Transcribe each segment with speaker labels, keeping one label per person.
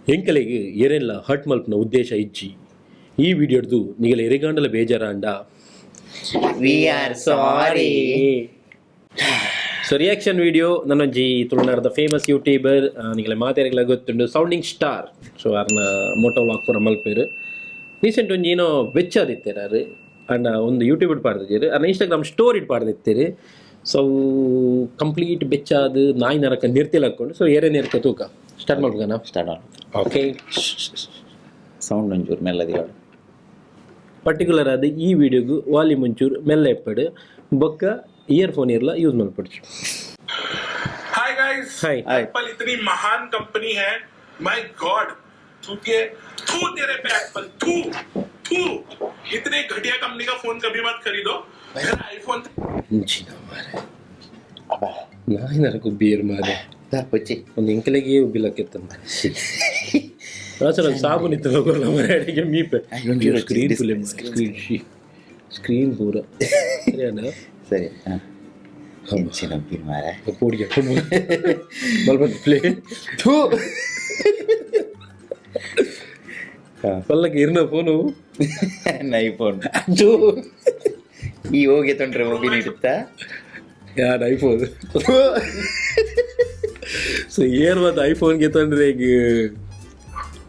Speaker 1: ಎಂಕಲೆಗ್ ಏರೆನ್ಲ hurt ಮಲ್ಪುನ ಉದ್ದೇಶ ಇಜ್ಜಿ. ಈ ವಿಡಿಯೋಡ್ದು ನಿಗಲ ಎರೆಗಾಂಡಲ ಬೇಜಾರಾಂಡ
Speaker 2: we are sorry.
Speaker 1: So reaction video ನನೊಂಜಿ ತುಳುನಾಡ್ದ ಫೇಮಸ್ ಯೂಟ್ಯೂಬರ್, ನಿಗಲ ಮಾತೆರೆಗ್ಲ ಗೊತ್ತುಂಡು, ಸೌಂಡಿಂಗ್ ಸ್ಟಾರ್. ಸೊ ಅರ್ನ ಮೋಟೋ ವ್ಲಾಗ್ ಪೂರ ಮಲ್ಪೇರು. ರೀಸೆಂಟ್ ಒಂಜಿ ಏನೋ ಬೆಚ್ಚಾದಿತ್ತೆರ್ ಅರ್. ಅಂಡ ಒಂದು ಯೂಟ್ಯೂಬ್ ಪಾಡ್ದಿತ್ತೆರ್, ಅರ್ನ ಇನ್ಸ್ಟಾಗ್ರಾಮ್ ಸ್ಟೋರಿ ಪಾಡ್ದಿತ್ತೆರ್. ಸೊ ಕಂಪ್ಲೀಟ್ ಬೆಚ್ಚಾದ್ ನಾಯಿ ನರಕ ನಿರ್ತಿಲ್ ಹಾಕೊಂಡು. ಸೊ ಏರೇ ನೇರ್ಕ ತೂಕ ಸ್ಟಾರ್ಟ್ ಮಲ್ಪುಗನ?
Speaker 2: ಸ್ಟಾರ್ಟ್.
Speaker 1: ಓಕೆ.
Speaker 2: ಸೌಂಡ್ ಒಂಚೂರು ಮೆಲ್ಲದಿ.
Speaker 1: ಪರ್ಟಿಕ್ಯುಲರ್ ಆದ ಈ ವಿಡಿಯೋಗು ವಾಲ್ಯೂಮ್ ಒಂಚೂರು ಮೆಲ್ಲ ಎಪ್ಪಡು, ಬೊಕ್ಕ ಇಯರ್ ಫೋನ್ ಇರ್ಲ ಯೂಸ್ ಮಲ್ಪಡ್ಚು.
Speaker 3: Hi guys.
Speaker 1: Hi.
Speaker 2: Hi.
Speaker 3: Apple इतनी महान कंपनी है, my God. थू थू तेरे पे एप्पल, थू थू. इतने घटिया कंपनी का फोन कभी मत खरीदो. मेरा आईफोन
Speaker 1: ಇಂಚಿನ ಮಾರೆ, ನಾಯಿ ನರಕ ಉಬ್ಬಿಯರ್ ಮಾರೆ.
Speaker 2: ಬಚ್ಚಿ.
Speaker 1: ಒಂದು ಎಂಕಲೆಗೆ ಉಬ್ಬಿಲಕ್ಕೆತ್ತ ರಾಸರ ಸಾಬೂನ್ ಇತ್ತು ಗೊಲ್ಲ ಮಾರೆ, ಅಡಿಗೆ ಮೀಪೆ.
Speaker 2: ಒಂಚೂರು.
Speaker 1: ಸ್ಕ್ರೀನ್
Speaker 2: display,
Speaker 1: screen screen ಪೂರ ಸರಿಯಾನ.
Speaker 2: ಸರಿ, ಹಾಂ, ಎಂಚಿನ ಉಬ್ಬಿನ ಮಾರೆ.
Speaker 1: ಪೋಡಿಗೆ ಮಲ್ಪಂತ ಪ್ಲೇ.
Speaker 2: ಥೂ.
Speaker 1: ಪಲ್ಲಕ್ಕೆ ಇರ್ನ ಫೋನು.
Speaker 2: ಐಫೋನ್ ಈ ಹೋಗಿ ತೊಂದ್ರೆ ಹೋಗಿ ನೀಡುತ್ತಾ.
Speaker 1: ಯಾರು ಐಫೋನ್? ಸೊ ಏರ್ ಮತ್ತೆ ಐಫೋನ್ಗೆ ತೊಂದ್ರೆ ಈಗ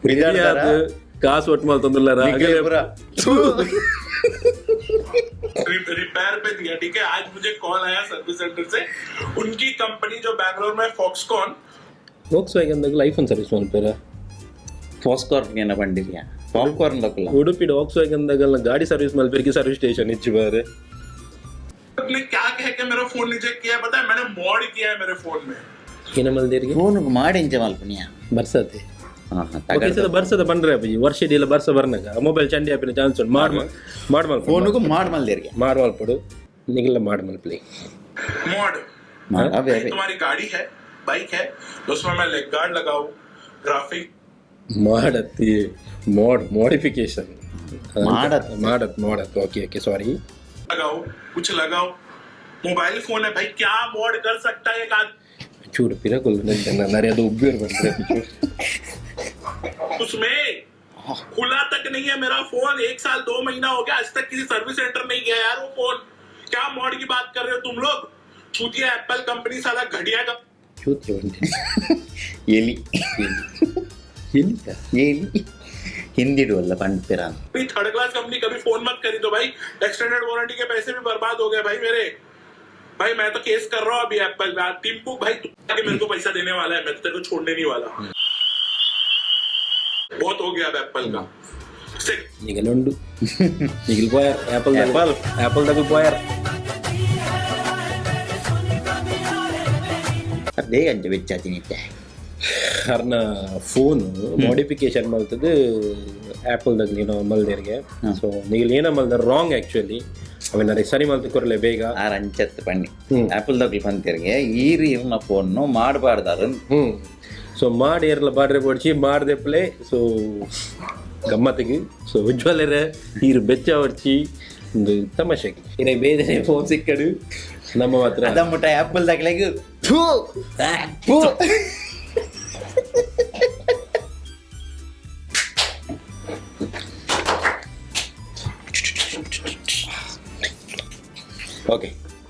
Speaker 2: ಬಿದಾಡ್ತಾರಾ?
Speaker 1: ಕಾಸು ಒಟ್ಟು ಮಲ್ತೊಂದುಲ್ಲಾರ.
Speaker 2: ಪೂರ.
Speaker 3: रिपेयर पे दिया, ठीक है? आज मुझे कॉल आया सर्विस सेंटर से, उनकी कंपनी जो बैंगलोर में Foxconn
Speaker 1: Volkswagen iPhone service ಮಲ್ಪೇರ?
Speaker 2: ಪಾಪ್ಕಾರ್ನ್ ಏನ ಬಂಡಿರಿಯಾ, ಪಾಪ್ಕಾರ್ನ್ ದಕ್ಕಲ್ಲ.
Speaker 1: ಉಡುಪಿಡ್ ವೋಕ್ಸ್ ವ್ಯಾಗನ್ ದಾಗಲ್ನ ಗಾಡಿ ಸರ್ವಿಸ್ ಮಲ್ಪೇರಿಗೆ ಸರ್ವಿಸ್ ಸ್ಟೇಷನ್ ಹೆಚ್ಚು ಬಾರೆ.
Speaker 3: ने क्या कह के मेरा फोन रिजेक्ट किया है, पता है? मैंने मॉड किया है मेरे फोन में.
Speaker 1: ಏನ ಮಲ್ದೇರಿಗೆ?
Speaker 2: ಫೋನ್ಗೆ ಮಾಡಿ ಎಂಚ ಮಲ್ಪನಿಯಾ?
Speaker 1: ಬರ್ಸತೆ.
Speaker 2: ಹಾಂ ಹಾಂ.
Speaker 1: ಓಕೆ, ಸದ ಬರ್ಸದ ಬಂದ್ರೆ ಅಪ್ಪಾಜಿ ವರ್ಷ ಬರ್ಸ ಬರ್ನಾಗ ಮೊಬೈಲ್ ಚಂಡಿ ಆಪಿನ ಚಾನ್ಸ್ ಉಂಟು. ಮಾಡ್ ಮಾಡ್ ಮಲ್ಪ.
Speaker 2: ಫೋನ್ಗೂ ಮಾಡಿ ಮಲ್ದೇರಿಗೆ.
Speaker 1: ಮಾಡ್ ಮಲ್ಪಡು, ನಿಗಲ್ಲ ಮಾಡ್ ಮಲ್ಪಲಿ.
Speaker 3: मॉड.
Speaker 2: ಅವೇ ಅವೇ.
Speaker 3: तुम्हारी गाड़ी है, बाइक है, तो उसमें मैं लेग गार्ड लगाऊं, ग्राफिक
Speaker 1: ಮಾಡತ್ತಿ ಮಾಡ್ ಮಾಡಿಫಿಕೇಶನ್.
Speaker 2: ಮಾಡತ್.
Speaker 1: ಮಾಡತ್ ಮಾಡತ್, ಓಕೆ ಓಕೆ, ಸಾರಿ.
Speaker 3: लगाओ, कुछ लगाओ. मोबाइल फोन है भाई, क्या मॉड कर सकता है एक आदमी?
Speaker 1: ಚೂರು ಪಿರಕೊಲ್ಲ, ನರ್ಯದ ಉಬ್ಬಿಯರ್ ಬಂದ್ರೆ.
Speaker 3: उसमें खुला तक नहीं है मेरा फोन. 1 साल 2 महीना हो गया, आज तक किसी सर्विस सेंटर नहीं गया यार वो फोन. क्या मॉड की बात कर रहे हो तुम लोग? चूतिया एप्पल कंपनी, साला घटिया का
Speaker 1: ಚೂತಿ ಬಂಟಿ.
Speaker 2: ಎಲಿ.
Speaker 1: ಎಲ್ಲಿ?
Speaker 2: ಎಲಿ ಹಿಂದಿಡುವಲ್ಲ ಪಂಪಿರ.
Speaker 3: थर्ड क्लास कंपनी, कभी फोन मत खरीदो भाई. एक्सटेंडेड वारंटी के पैसे भी बर्बाद हो गए भाई मेरे. भाई, मैं तो केस कर रहा हूँ अभी एप्पल में. टिम्पू भाई, तू आके मेरे को पैसा देने वाला है, मैं तो तेरे को छोड़ने नहीं वाला. बहुत हो गया अब एप्पल का.
Speaker 1: ನಿಗಲುಂಡು ನಿಗಲ್ ಪೋಯರ್ ಆಪಲ್. ಆಪಲ್ ಆಪಲ್ ದಗಲ್ ಪೋಯರ್.
Speaker 2: ಅದೇ ಅಂಚ ಬೆಚ್ಚಾತಿ ನಿತ್ತೆ.
Speaker 1: ಅರ್ನ ಫೋನ್ ಮಾಡಿಫಿಕೇಶನ್ ಮಲ್ತದ್ದು ಆಪಲ್ ದಾಗ ಏನೋ ಮಲ್ದೇರ್ಗೆ. ಸೊ ನಿಗಲ್ ಏನೋ ಮಲ್ದ ರಾಂಗ್ ಆಕ್ಚುಲಿ, ಅವೆನಾರೆ ಸರಿ ಮಲ್ತು ಕೊರಲೆ ಬೇಗ.
Speaker 2: ಆರ್ ಅಂಚತ್ ಪಣ್ಣಿ. ಆಪಲ್ ದಗ್ಲು ಪಂತಿರ್ಗೆ ಈರು ಇರ್ನ ಫೋನ್ ಮಾಡಬಾರ್ದಾರ.
Speaker 1: ಸೊ ಮಾಡಿ ಏರ್ಲ ಬಾಡ್ರೆ ಪೊಡ್ಚಿ ಮಾಡ್ದೆಪ್ಲೆ. ಸೊ ಗಮ್ಮತ್ತಿಗೆ ಸೊ ಉಜ್ವಲರ ಈರು ಬೆಚ್ಚ ಹೊಡ್ಚಿ ಒಂದು ತಮಾಷೆಗೆ ಇನ್ನ ಬೇರೆ ಫೋನ್ ಸಿಕ್ಕಡು ನಮ್ಮ ಮಾತ್ರ.
Speaker 2: ಅದ ಮುಟ್ಟ ಆಪಲ್ ದಗ್ಲೆಗ್ ಥೂ ಥೂ. ಓಕೆ,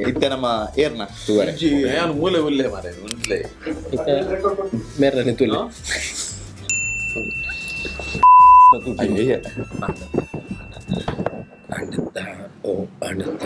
Speaker 2: ಇತ್ತೆ ನಮ್ಮ ಏರ್ನ ತೂವರೆ.
Speaker 4: ಯಾನ್ ಮೂಲೆ ಉಲ್ಲೆ ಮಾರೆ ಉಂಟ್ಲೆ.
Speaker 1: ಇತ್ತೆ ಮೇರ್ನ ತುಲೆ.
Speaker 4: ಅಯ್ಯಯ್ಯ.
Speaker 1: ಅಣ್ಣತ್ತ ಓ ಅಣ್ಣತ್ತ.